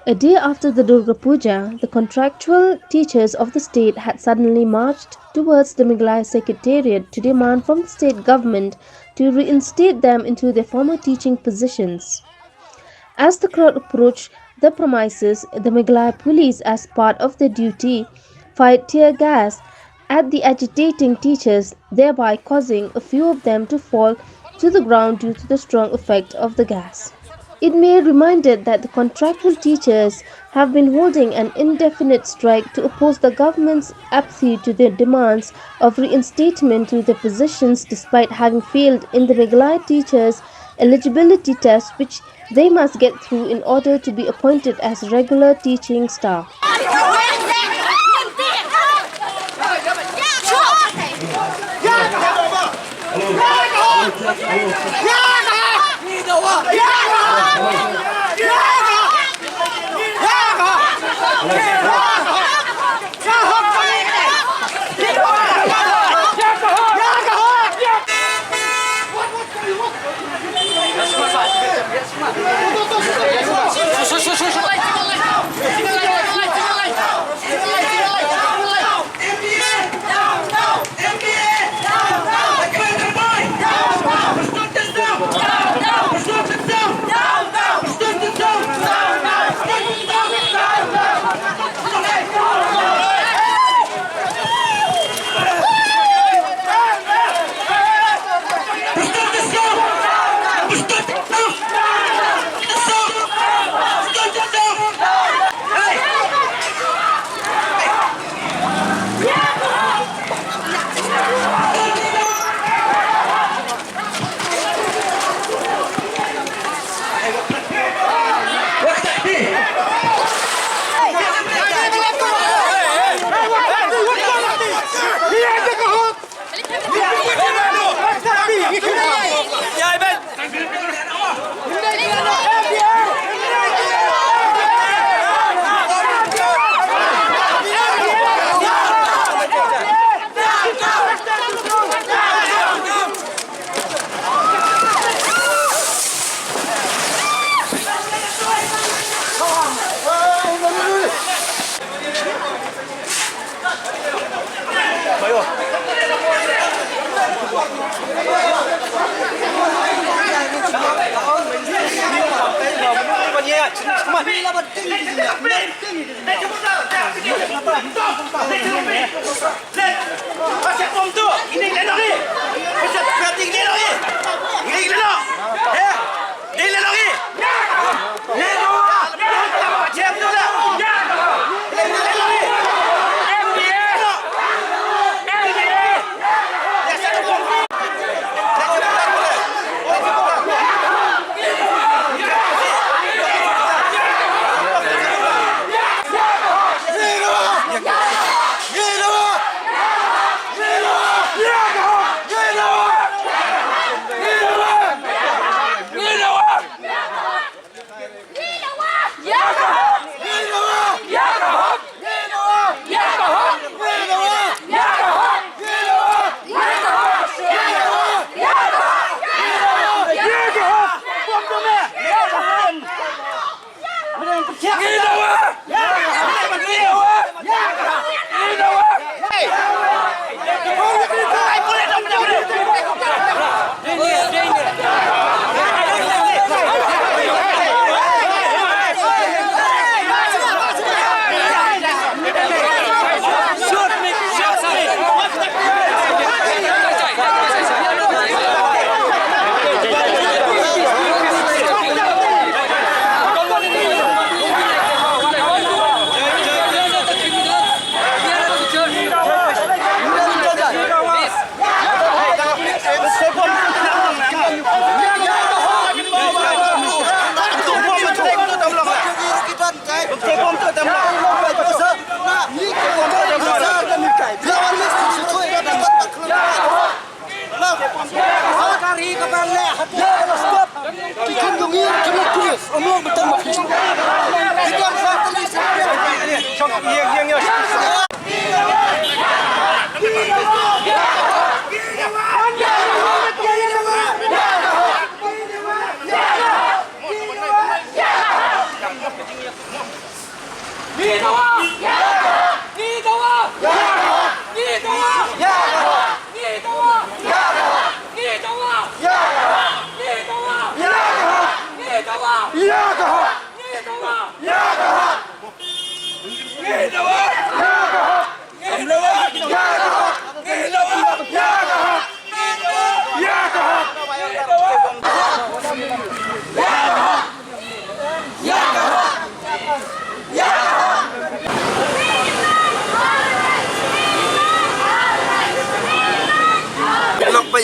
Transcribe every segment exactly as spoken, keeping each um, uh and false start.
A day after the Durga Puja, the contractual teachers of the state had suddenly marched towards the Meghalaya Secretariat to demand from the state government to reinstate them into their former teaching positions. As the crowd approached the premises, the Meghalaya police, as part of their duty, fired tear gas at the agitating teachers, thereby causing a few of them to fall to the ground due to the strong effect of the gas. It may be reminded that the contractual teachers have been holding an indefinite strike to oppose the government's apathy to their demands of reinstatement to their positions despite having failed in the Meghalaya teachers eligibility test, which they must get through in order to be appointed as regular teaching staff.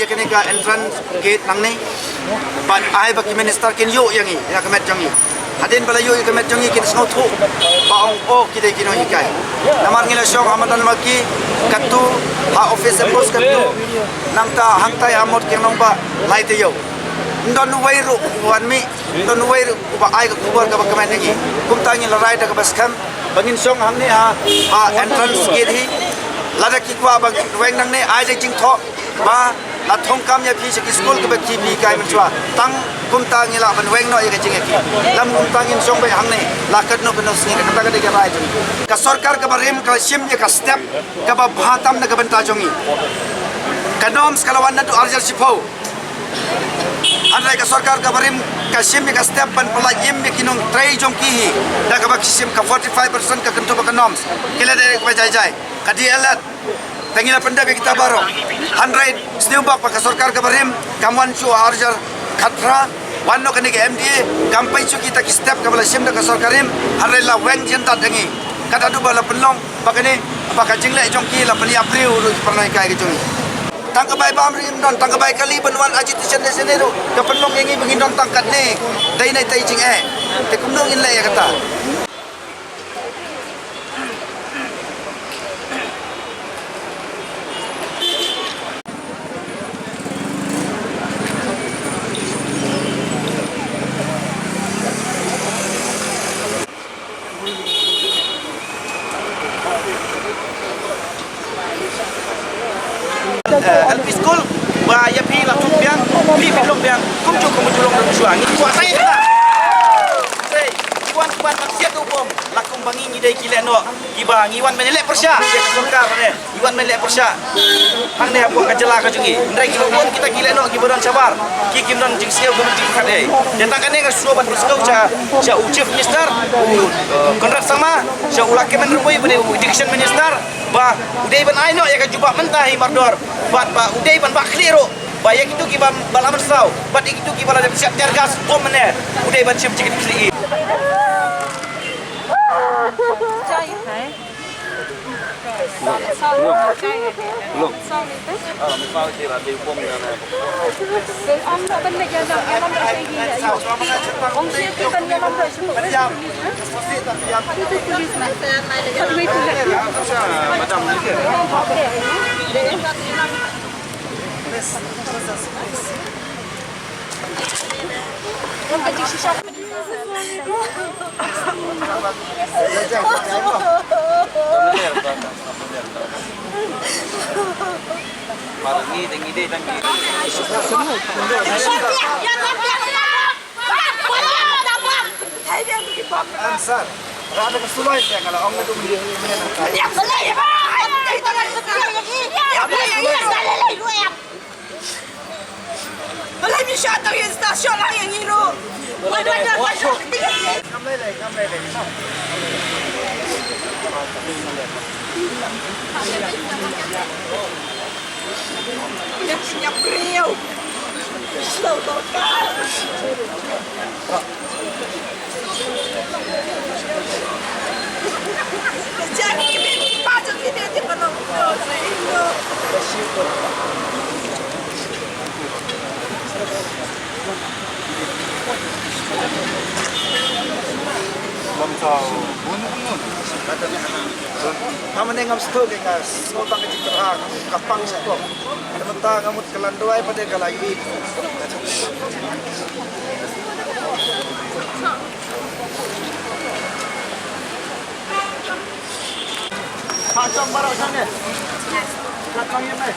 Ïa kane ka entrance gate nangne, ban ai ba ki minister kin ïoh ïa ngi, ïa ka met jong ngi. Hadien ba la ïoh ïa ka met jong ngi kin sngewthuh ba ong, oh, ki dei ki nonghikai. Namar ngi la shong ha madan ma ki, katto ha office post katto, nangta hangtai ha Mawkiang Nongbah lai taïew. Ym don uwei ruh u wan mih, ym don uwei ruh uba ai ka khubor kaba kmen ïa ngi. Kumta ngi la rai da kaba skhem ba ngin shong hangne ha, ha entrance gate hi. Lada ki kwah ba ngin weng nangne, ai da jingthoh ba la thungkam ïa phi sha ki skul kiba phi phi hikai mynshuwa. Tang kumta ngi lah ban weng noh ïa ka jingïakhih. Lym kumta ngin shong beit hangne la katno katno sngi, kata ka dei ka rai jong ngi. Ka sorkar kaba rim ka la shim ïa ka step kaba bha tam na ka bynta jong ngi. Ka norms ka la wan naduh arhajar shiphew. Hynrei ka sorkar kaba rim ka shim ïa ka step ban pyllait im ïa ki nongtrei jong ki hi. Da kaba ki shim ka forty-five percent ka kyntu ba ka norms. Ki la dei kaba jai jai. Ka D L Ed. Te ngi la pyndep ïa kita baroh. Hynrei sniew bok ba ka sorkar kaba rim kam wan shuh ha arhajar khatphra. Wan noh kane ka M D A kam peit shuh kita ki step kaba la shim da ka sorkar rim. Hynrei la weng jyndat ïa ngi. Kat haduh ba la pynlong ba kane, ba ka jingleh jong ki la pynïap briew ruh ki paralok hikai ka jong ngi. Tang ka bai bam ruh ym don, tang ka bai kali ban wan agitation ne sene ruh ka pynlong ïa ngi ba ngin don tang katne. Dei na itei jingeh. Te kumno ngin leh ïa kata? Eh, L P school ba ïa phi la thung biang, phi phi long biang, kumjuh kumjuh long mynshuwa. Ngi kwah sai kata. Sai, ngi wan ban ban siat u bom, la kum ba ngi ngi dei ki lehnoh kiba ngi wan ban leh pyrshah ïa ka sorkar ne. Ngi wan ban leh pyrshah hangne hapoh ka jylla ka jong ngi. Hynrei kiba bun kita ki lehnoh kiba don shabar, ki kim don jingsngew, kim don jingpyrkhat ei. Te tang kane nga shu ban pynsngew sha, sha u Chief Minister, u, eh, Conrad Sangma, sha u Lahkmen Rymbui uba dei u Education Minister, ba u dei ban ai noh ïa ka jubab mynta hi mardor, bad ba u dei ban bah khlieh ruh ba ïa kito kiba, ba la mynsaw bad ïa kito kiba la dep siat tear gas bom mynne, u dei ban shim jingkitkhlieh. Answer. Rada ka sulai te kala ong tu mesti. Balai mi sha tang ïa sta sha la ïa ngi ruh. Wai wai da wai sha. Kam lai lai, kam lai lai. Ïa ki ïa briew. Slow down. Nga mynne ngam sngewthuh, nga sngewthuh ka jingkyrhai ka pang sha ko. Ka mynta nga mut ka la duwai pat ka la ïohi. Ha, chong baroh shane. Ka chong ïa me.